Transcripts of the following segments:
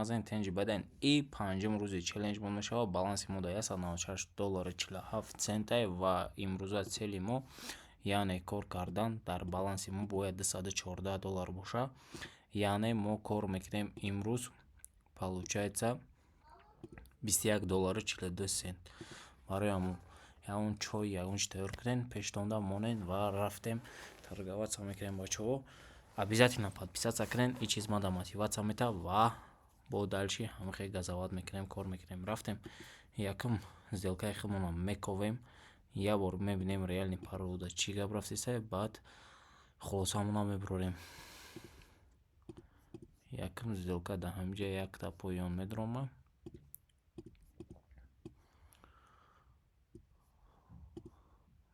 Назанед, тенҷи бадан. И панҷум рӯзи челленҷмон мешавад. Баланси мо дар 196 доллару 47 центай ва имрӯза цели мо, яъне кор кардан дар баланси мо, бояд 214 доллар боша. Яъне мо кор мекунем имрӯз, получается, 21 доллару 42 цент. Барои ҳамон ягон чой, ягон чи тайёр кунед, пештонда монед ва рафтем, торговаться мекунем. Бачаҳо, обязательно подписаться кунед, ин чиз мада мотивация метавад ва бо дальше ҳамихел газовать мекунем, кор мекунем. Рафтем, якум сделкаи худмонро мековем, як бор мебинем, реальный парода чӣ гап рафтеста, баъд хулосамонро мебурорем. Якум сделка дар ҳаминҷа якта поён медрома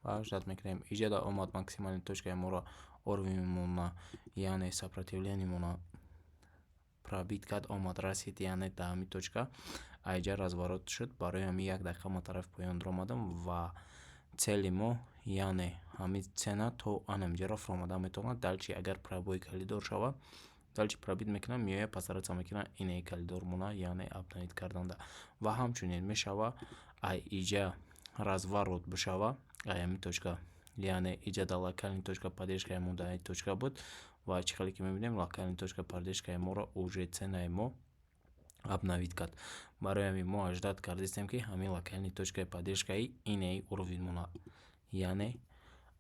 ва ждать мекунем. Иҷода омад, максимальный точкаи моро, уровеньмона, яъне сопротивлениемона пробить кард, омад, расид, яъне дар ҳамин точка айҷа разворот шуд. Барои ҳамин як дақиқа ма тарафи поён дуромадам ва цели мо, яъне ҳамин цена то анаминҷаро фуромада метавонад. Дальше агар пробой коридор шавад, дальше пробить мекунад, меояд, постараться мекунад инаи коридормона, яъне обновить карданда. Ва ҳамчунин мешава, ай иҷа разворот бишава, ай ҳамин точка, яъне иҷа дар локальный точка поддержкаи мо дар ин точка буд. Ва чӣ хеле ки мебинем, локальный точка поддержкаи моро уже ценаи мо обновить кард. Барои ҳамин мо ожидать кардастем, ки ҳамин локальный точкаи поддержкаи инаи уровеньмона, яъне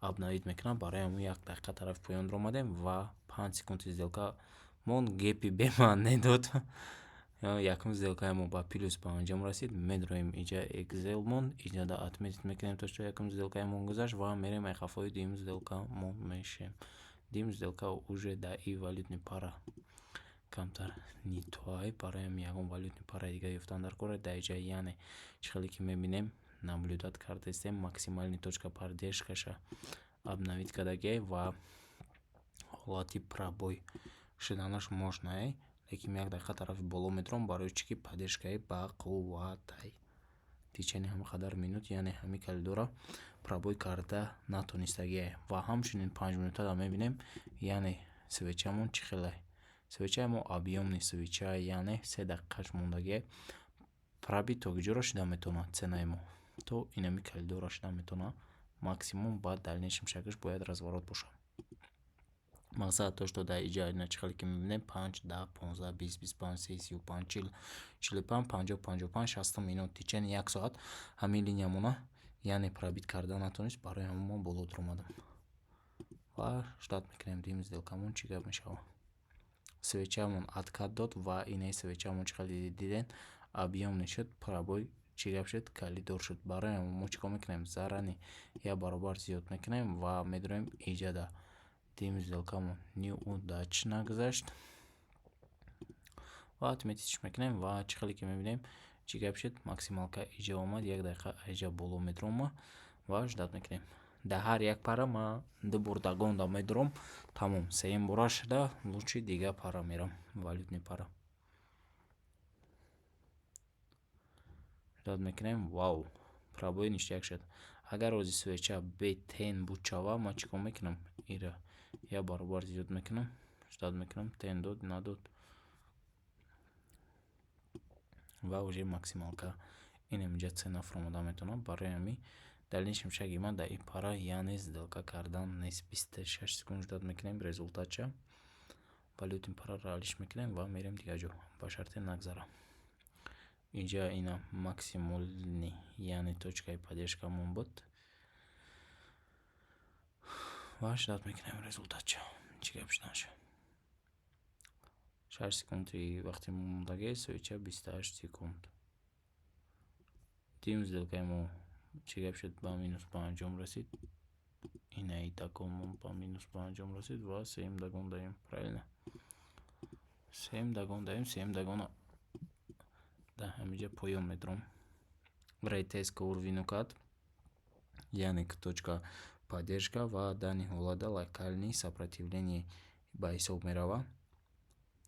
обновить мекунад. Барои ҳамин як дақиқа тарафи поён дуромадем ва 5 секунди сделка мон гэпи бемаъне дод. Якум сделкаи мо ба плюс ба анҷом расид. Медроем иҷа экзелмон, иҷода отметить мекунем то, что якум сделкаи мо гузашт, ва мерем, ай қафои дуюм сделкамон мешем. Дуюм сделка уже дар и валютный пара камтар не тоай, барои ҳамин ягон валютный параи дига ёфтан дар кора. Дар иҷа, яъне чӣ хеле ки мебинем, наблюдать кардастем, максимальный точка поддержкаша обновить кардагиай ва ҳолати пробой шуданаш можно, лекин як дақиқа тарафи боло медурам. Барои чӣ ки поддержкаи бақувватай течение ҳамин қадар минут, яъне ҳамин коридорро пробой карда натонистагиай. Ва ҳамчунин 5 минутада мебинем, яъне свечамон чӣ хелай. Свечаи мо объёмный свеча, яъне 3 дақиқаш мондагиай. Пробить то куҷоро шуда метавонад ценаи мо? То инами коридорро шуда метавонад максимум. Баъд дальнейшем шаклш бояд разворот бошад. Мақсад то, что дар иҷа ина чӣ хеле ки мебинем: 5, 10, 15, 20, 25, 30, 35, 40, 45, 50, 55, 60 минут, течение як соат ҳамин линиямона, яъне пробить карда натонист. Барои ҳамин мо боло дуромадем ва ждать мекунем, дуюм сделкамон чӣ гап мешавад. Свечаамон откат дод ва инаи свечаамон, чӣ хеле дидем, объёмный шуд, пробой чӣ гап шуд, коридор шуд. Барои ҳамин мо чӣ кор мекунем? Заранее як баробар зиёд мекунем ва медуроем иҷада. Дуюм сделкамон неудачно гузашт ва отметитьш мекунем. Ва чӣ хеле ки мебинем, чӣ гап шуд, максималка иҷа омад, як дақиқа иҷа боло медурома ва ждать мекунем. Дар ҳар як пара ман ду бор догонда медуром, тамом. Сеюм бора шуда, лучше дига пара мерам, валютный пара. Ждать мекунем. Вау, пробой ништяк шуд. Агар ози свеча бе тень буд шава, ман чӣ кор мекунам? Ира як баробар зиёд мекунам, ждать мекунам. Тень дод, надод ва уже максималка инаминҷа цена фуромада метавонад. Барои ҳамин дальнейшем шаги ман дар ин пара, яъне сделка кардан нест. 26 секунд ждать мекунем результатша, валютный параро алиш мекунем ва мерем дигар ҷо, ба шарте нагзара. Инҷа ина максимальный, яъне точкаи поддержкамон буд ва ждать мекунем результатша, чӣ гап шуданша. 6 секунди вақти мондагӣ, свеча 28 секунд. Дуюм сделкаи мо чӣ гап шуд? Ба минус ба анҷом расид. Инаи догонмон ба минус ба анҷом расид ва сеюм догон даем, правильно, сеюм догон даем. Сеюм догона дар ҳаминҷа поён медурам. Ретест уровеню кард, яъне точка поддержка ва данный ҳолатда локальный сопротивление ба ҳисоб меравад.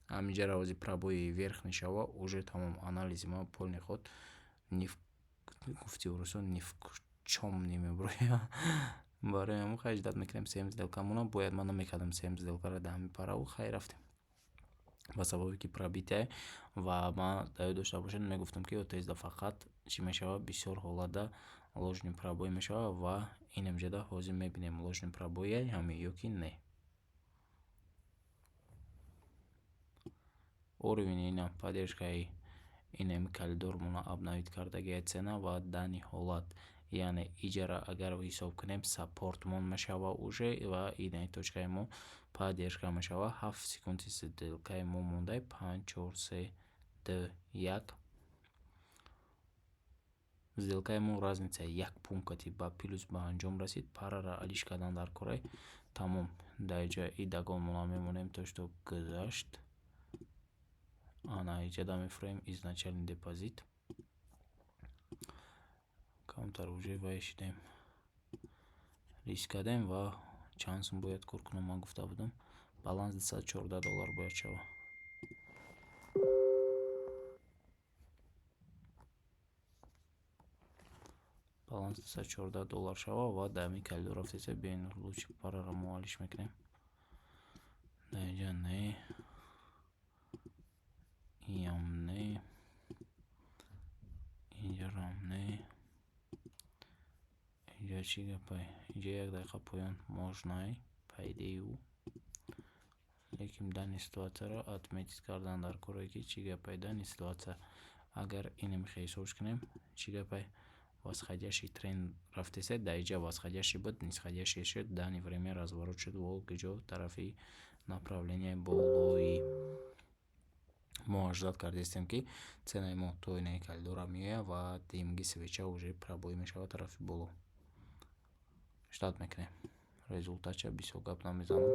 Ҳаминҷаро ози пробои верхний шава, уже тамом, анализи ман полный ход, гуфти урусо, никчёмный мебурояд. Барои ҳамин хай, ждать мекунем сеюм сделкамона. Бояд ман намекардам сеюм сделкаро дар ҳамин параву. Хай, рафтем. Ба сабабе ки пробитие, ва ман дар ёд дошта бошед, мегуфтам, ки ОТСда фақат чӣ мешавад? Бисёр ҳолатда ложный пробой мешавад, ва инамҷода ҳозир мебинем, ложный пробой ҳами ё ки не. Уровень ина поддержкаи инами коридормона обновить кардагиа цена, ва данный ҳолат, яъне иҷара агар ҳисоб кунем, саппортмон мешава уже, ва инаи точкаи мо поддержка мешава. 7 секунди сделкаи мо мондай: панҷ, чор, се, ду, як. Сделкаи мо разница як пункти ба плюс ба анҷом расид. Парара алиш кардан дар корай, тамом. Дар иҷа и догонмона мемонем, то что гузашт. Ана иҷада мефурем изначальный депозит. Камтар уже вай шидем, риск кардем. Ва чанд сум бояд кор кунам? Ман гуфта будам, баланс 214 доллар бояд шавад. Баланс 214 доллар шава ва дар ҳамин коридор рафтеса. Биёин, лучше параро мо алиш мекунем. Дар инҷа не, иам не, инҷарам не. Инҷа чӣ гапай? Инҷа як дақиқа поён можно, по идее, лекин данный ситуатсияро отметить кардан дар коре, ки чӣ гапай. Данный ситуатсия агар инам ҳисобш кунем, чӣ гапай? Восходящий тренд рафтеса. Дар инҷа восходящий буд, нисходящий шуд, данный время разворот шуд во куҷо? Тарафи направление болои. Мо ожидать кардастем, ки ценаи мо то инаи коридора меояд ва димги свеча уже пробой мешавад тарафи боло. Ждать мекунем результатша, бисёр гап намезанам.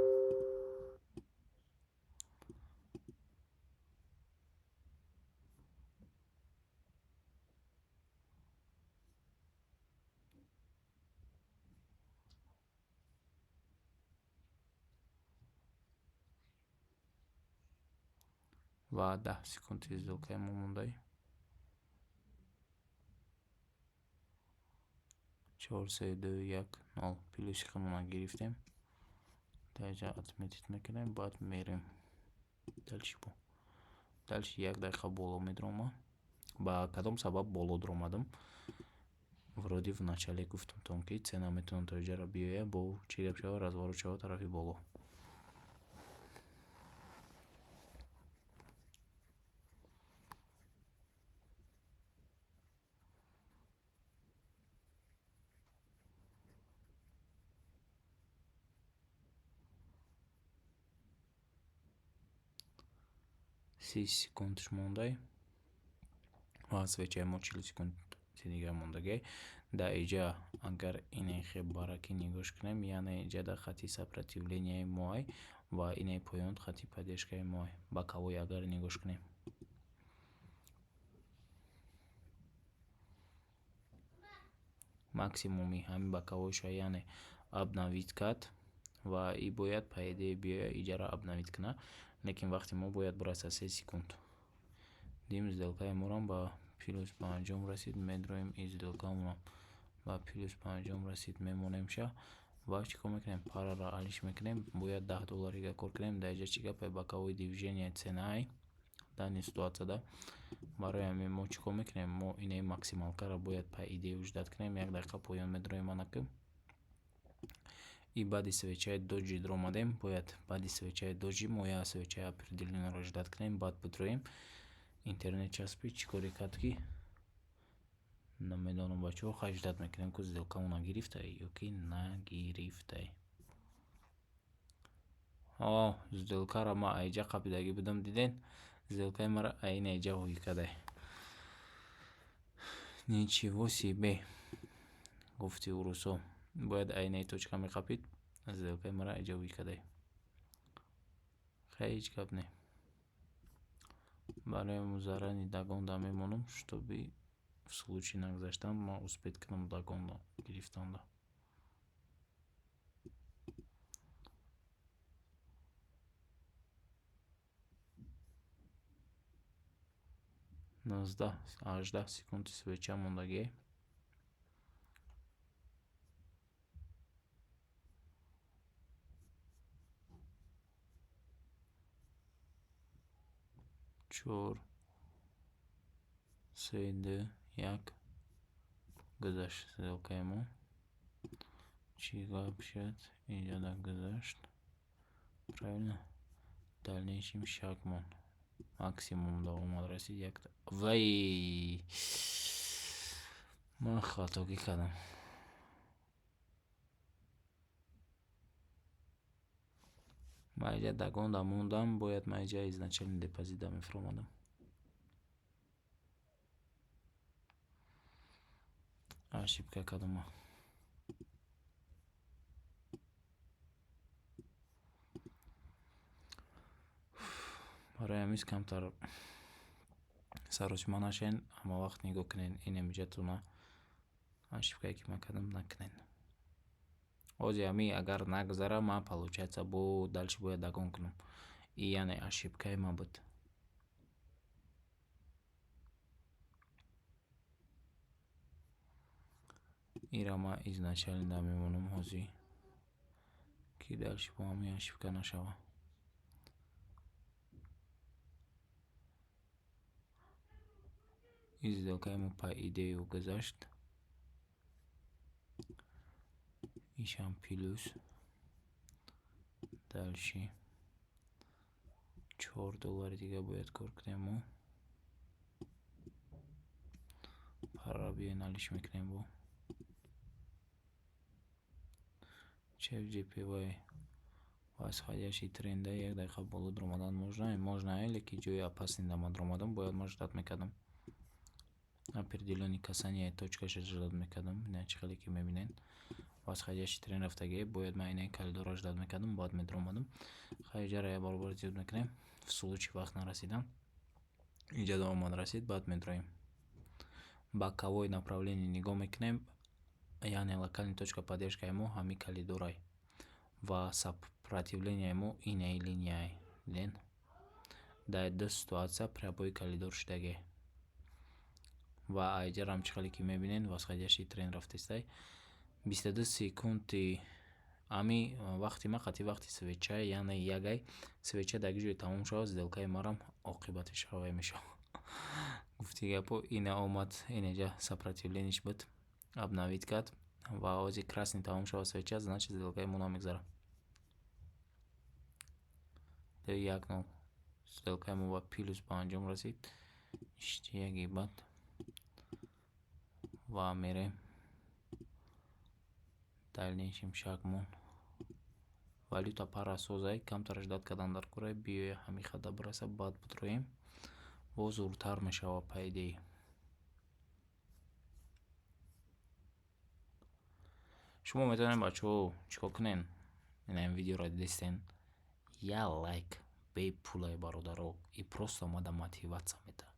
Ва 10 секунди сделкаи мо мондай: чор, се, ду, як, нол. Плюси худмона гирифтем, дар инҷа отметить мекунем, баъд мерем дальше. Бо дальше як дақиқа боло медиромам. Ба кадом сабаб боло дуромадам? Вроде в начале гуфтамтон, ки цена метавонад то инҷаро биёяд, бо чӣ гап шавад? Разворот шавад тарафи боло. 30 секундш мондай ва свечаи мо 40 секунд дига мондагиай. Дар инҷа агар инехе баракӣ нигоҳш кунем, яъне инҷа хати сопротивленияи моай ва инаи поён хати поддержкаи моай. Боковой агар нигоҳш кунем, максимуми ҳамин боковойша, яъне обновить кард, ва и бояд, по идее, биёяд иҷара обновить кунад, лекин вақти мо бояд бирасад, 3 секунд. Дим сделкаи морам ба плюс ба анҷом расид. Медроем, ин сделкаамонам ба плюс ба анҷом расид. Мемонемша ва чӣ кор мекунем? Параро алиш мекунем. Бояд 10 долларига кор кунем. Дар инҷа чӣ гапе? Боковой движение ценаи данный ситуатсияда. Барои ҳамин мо чӣ кор мекунем? Мо инаи максималкаро бояд, по идее, ждать кунем. Як дақиқа поён медроем, анаки и баъди свечаи доҷи дуромадем. Бояд баъди свечаи доҷи мо як свечаи определенноро ждать кунем, баъд бидроем. Интернет часпид, чӣ коре кард, ки намедонам, бачаҳо. Хай, ждать мекунем, ку сделкамона гирифтай ё ки нагирифтай. О, сделкаро ман айҷа қапидагӣ будам, диден? Сделкаи маро айна иҷа ҳоӣ кардай. Ничего себе, гуфти урусо. Бояд айнаи точка меқапид, сделкаи маро айҷа ҳоӣ кардай. Хай, ҳеҷ гап не. Барои заранее догонда мемонам, чтобы в случае нагузаштан ман успеть кунам догонда гирифтанда. 19, 18 секунди свеча мондагӣ. Чор, се, ду, як. Гузашт сделкаи мо. Чӣ гап шуд? Инҷода гузашт. Правильно? Дальнейший шагмон. Максимум омад расид якта. Вай! Ман хатогӣ кардам. Ман инҷа догонда мондам, бояд ман инҷа изначально депозитда мефуромадам. Ошибка кардам ман. Барои ҳамин камтар саросима нашавед, ҳама вақт нигоҳ кунед инамиҷатона, ошибкае ки ман кардам, накунед. Ҳозир ҳамин агар нагузара, ман, получается, бо дальше бояд догон кунам. И яъне ошибкаи ман буд. Ира ман изначально мемонам ҳозир, ки дальше бо ҳамин ошибка нашавад. Ин сделкаи мо по идее гузашт. Ишам плюс. Дальше 4 доллари дига бояд кор кунем мо. Пара биёй, налиш мекунем бо. CHF/JPY восходящий тренда, як дақиқа боло дуромадан можно, можно, лекин ҷои опасный да ман дуромадам, бояд ман ждать мекардам. Определённый касания точкаша ждать мекардам. Ина чӣ хеле ки мебинед, восходящий тренд рафтагӣ, бояд ман инаи коридорро ждать мекардам, баъд медуромадам. Хай, иҷара як баробар зиёд мекунем. В случае вақт нарасидан, инҷа омад расид, баъд медуроем. Боковое направление нигоҳ мекунем, яъне локальный точка поддержкаи мо ҳамин коридорай ва сопротивленияи мо инаи линияй. Диден? Дар ду ситуация пробой коридор шудагӣ. Ва айҷарам чӣ хеле ки мебинед, восходящий тренд рафтестай. 22 секунди ами вақти ма қатъи вақти свеча, яъне ягай свеча дар ҷое тамом шавад, сделкаи марам оқибатиш ҳавай мешавад. Гуфти гапо, ина омад, инаҷа сопротивленияш буд, обновить кард ва ҳозир красный тамом шавад свеча, значит, сделкаи мо намегзарад. Ду, як, нол. Сделкаи мо ба плюс ба анҷом расид. Иштияги бад ва мерем дальнейшим шагмон. Валюта пара созай, камтар ждать кардан дар кора, биёя ҳамин хатда бираса, баъд бидроем. Боз зуртар мешавад, по идее. Шумо метавонед, бачаҳо, чӣ кор кунед? Ина ин видеоро дидистен, як лайк бепулай, бародаро, и просто омада мотивация медиҳад.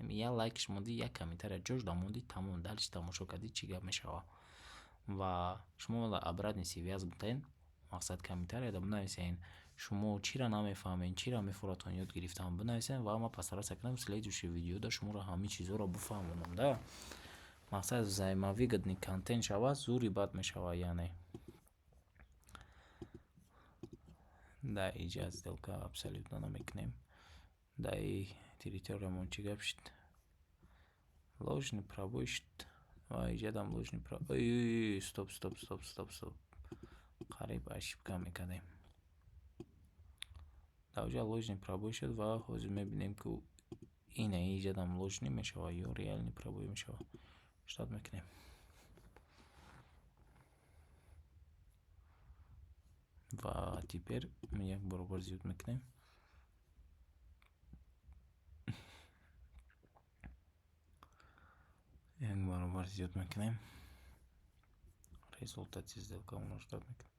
Як лайкш мондӣ, як комментария ҷош да мондӣ, тамом, дальше тамошо кардӣ, чӣ гап мешавад. Ва шумо обратный связь битен, мақсад, комментарияда бинависен, шумо чиро намефаҳмед, чиро мефуратон ёд гирифтан, бинависен ва ман постараться кунам, следующий видеода шуморо ҳамин чизҳоро бифаҳмонам да. Мақсад, взаимовыгодный контент шавад, зури бад мешавад, яъне. Дар иҷа сделка абсолютно намекунем. Дар территориямон чӣ гап шуд? Ложный пробой шуд ва иҷадам ложный пробой. Стоп, стоп, стоп, стоп, стоп. Қариб ошибка мекардем. Дар оҷа ложный пробой шуд ва ҳозир мебинем, ки ина иҷадам ложный мешавад ё реальный пробой мешавад. Ждать мекунем. Ва теперь як баробар зиёд мекунем. Як баробар зиёд мекунем. Результати сделкамонро ждать мекунем.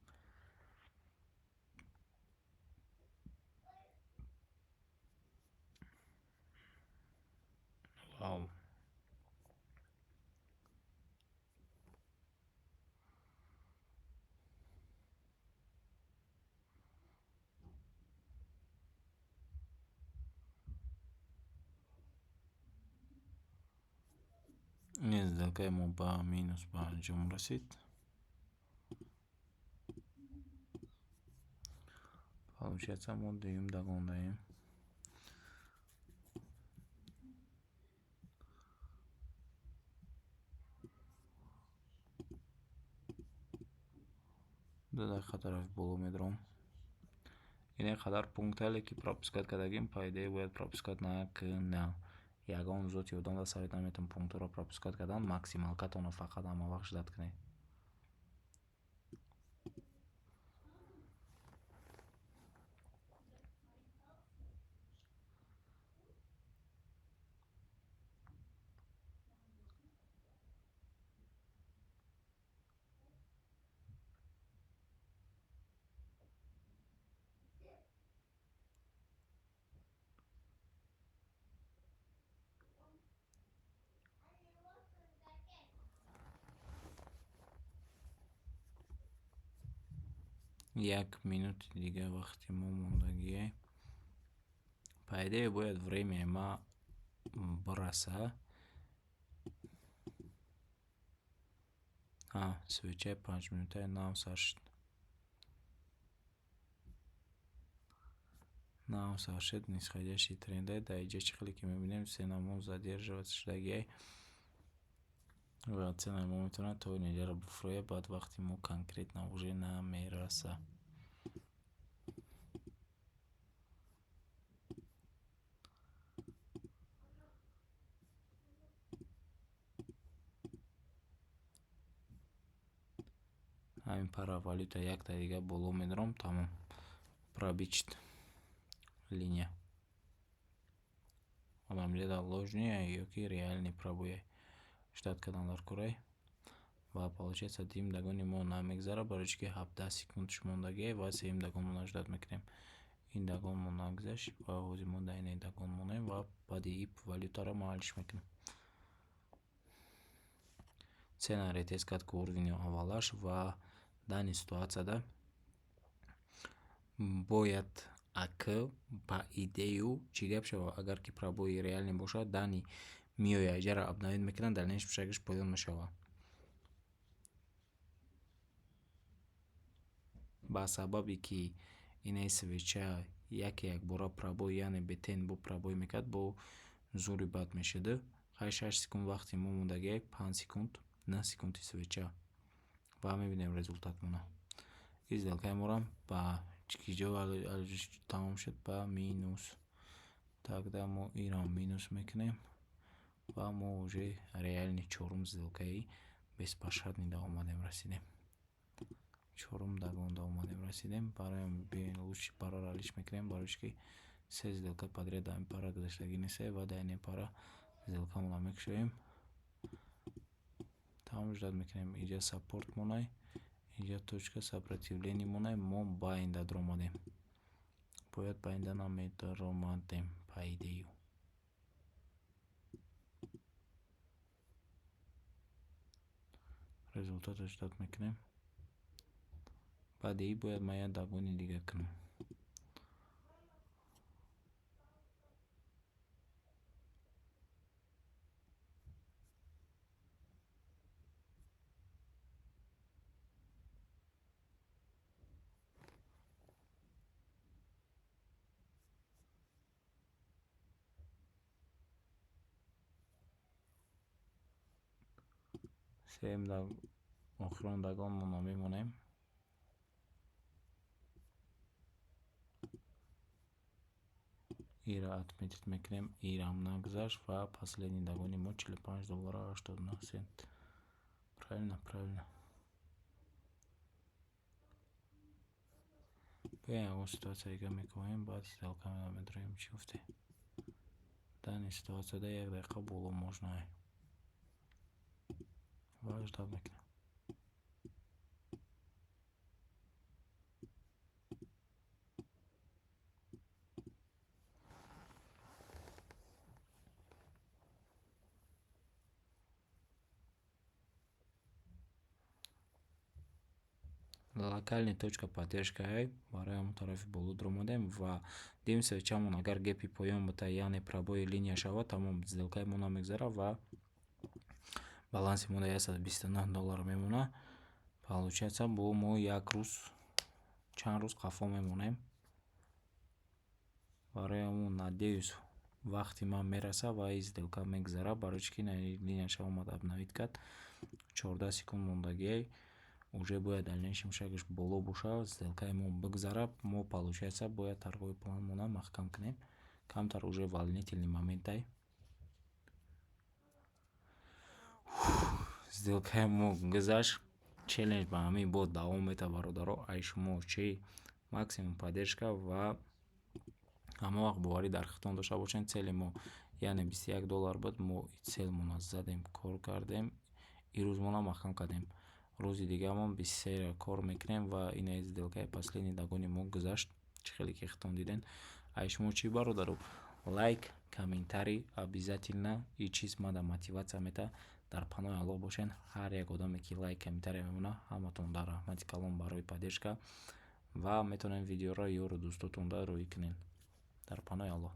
Вау! Ин сделкаи мо ба минус ба анҷом расид. Получается, мо дуюм догондаем. 2 дақиқа тарафи боло медурам. Ин қадар пунктале, ки пропускать кардагим, по идее, бояд пропускать накунам. Ягон зоти одамда совет наметавонам пунктҳоро пропускать кардан. Максималкатонро фақат ҳама вақт ждать кунед. 1 минути дига вақти мо мондагие. По идее, бояд времяи ма бираса. Свечаи 5 минутаи нав сар шуд. Нав сар шуд нисходящий тренде. Дар инҷа чӣ хеле ки мебинем, цена мо задерживаться шудагиай ва ценаи мо метавонад то инҷаро буфурӯяд, баъд вақти мо конкретно уже намераса. Ҳамин пара валюта якта дига боло медурам, тамом, пробить шуд линия. Одамҷода ложный ё ки реальный пробой ждать кардан дар корай. Ва получается, дуюм догони мо намегзарад, барои чӣ ки 17 секундш мондагиай ва сеюм догонмонро ждать мекунем. Ин догонмон нагзашт ва ҳозир мо дар ин догон монем ва баъди ин валютаро ман ҳаллиш мекунем. Цена ретест кард ки уровени аввалаш ва данный ситуатсияда бояд ак по идею чӣ гап шавад? Агар ки пробои реальный бошад, данный меояд, иҷаро обновить мекунад, дальнейший шагаш поён мешавад. Ба сабабе ки инаи свеча яке якбора пробой, яъне бетен бо пробой мекард, бо зури бад мешуд. Хай, 6 секунд вақти мо мондагиай, 5 секунд, 9 секунди свеча ва мебинем результатмона. Ин сделкаи морам ба ҷо тамом шуд? Ба минус. Тогда мо инам минус мекунем ва мо уже реальный чорум сделкаи беспощадный да омадем, расидем. Чорум догонда омадем, расидем. Барои биёен, лучше параро ҳаллиш мекунем, барои чӣ ки се сделка подряд дар ин пара гузаштагӣ нестае ва дар ин пара сделкамонро мекушоем. Тамом, ждать мекунем. Инҷа саппорт монай, инҷа точка сопротивления монай. Мо ба инда дуромадем, бояд ба инда намедуромадем, по идею. Результатро ждать мекунем. Баъди ин бояд ман як догони дига кунам. Сеюм охирон догонмонро мемонем. Ира отметить мекунем, ирам нагзашт ва последний догони мо 45 доллару 89 сент. Правильно, правильно. Биёем, ягон ситуатсия дига мекунем, баъд сделка медроем. Чӣ гуфте? Данный ситуатсияда 1 дақиқа боло можно ва ждать мекунем. Локальный точка поддержкаи барои ҳамон тарафи боло дуромадем ва дим свечамон агар гепи поён бута, яъне пробои линия шавад, тамом, сделкаи мо намегзарад ва баланси мо дар 129 доллар мемонад. Получается, бо мо як рӯз, чанд рӯз қафо мемонем. Барои ҳамон, надеюсь, вақти ман мерасад ва ин сделка мегзарад, барои чӣ ки линияша омад, обновить кард, 14 секунд мондагиай. Уже бояд дальнейшем шаг аш боло боша, сделка и мо бигзара. Мо, получается, бояд торговый план мона маҳкам кунем. Камтар уже волнительный момент ай. Сделка и мо гузашт. Челлендж ба ҳамин бо давом мета, бародаро. Ай шумо чӣ? Максимум поддержка ва ҳама вақт боварӣ дар худтон дошта бошед. Цели мо, яъне, 21 доллар буд. Мо цель мона задем, кор кардем, ирӯзмона маҳкам кардем. Рӯзи дигаамон 23-ра кор мекунем ва инаи сделка и последний догон и мо гузашт. Чӣ хеле ки худтон диден. Ай шумо чӣ, бародаро? Лайк, комментарий обязательно, и чиз мада мотивация мета. Дар паноҳи Аллоҳ бошед. Ҳар як одаме, ки лайк, комментария мемонад, ҳаматон дар раҳмати калон барои поддержка, ва метавонед видеоро ёру дӯстотонда рӯӣ кунед. Дар паноҳи Аллоҳ.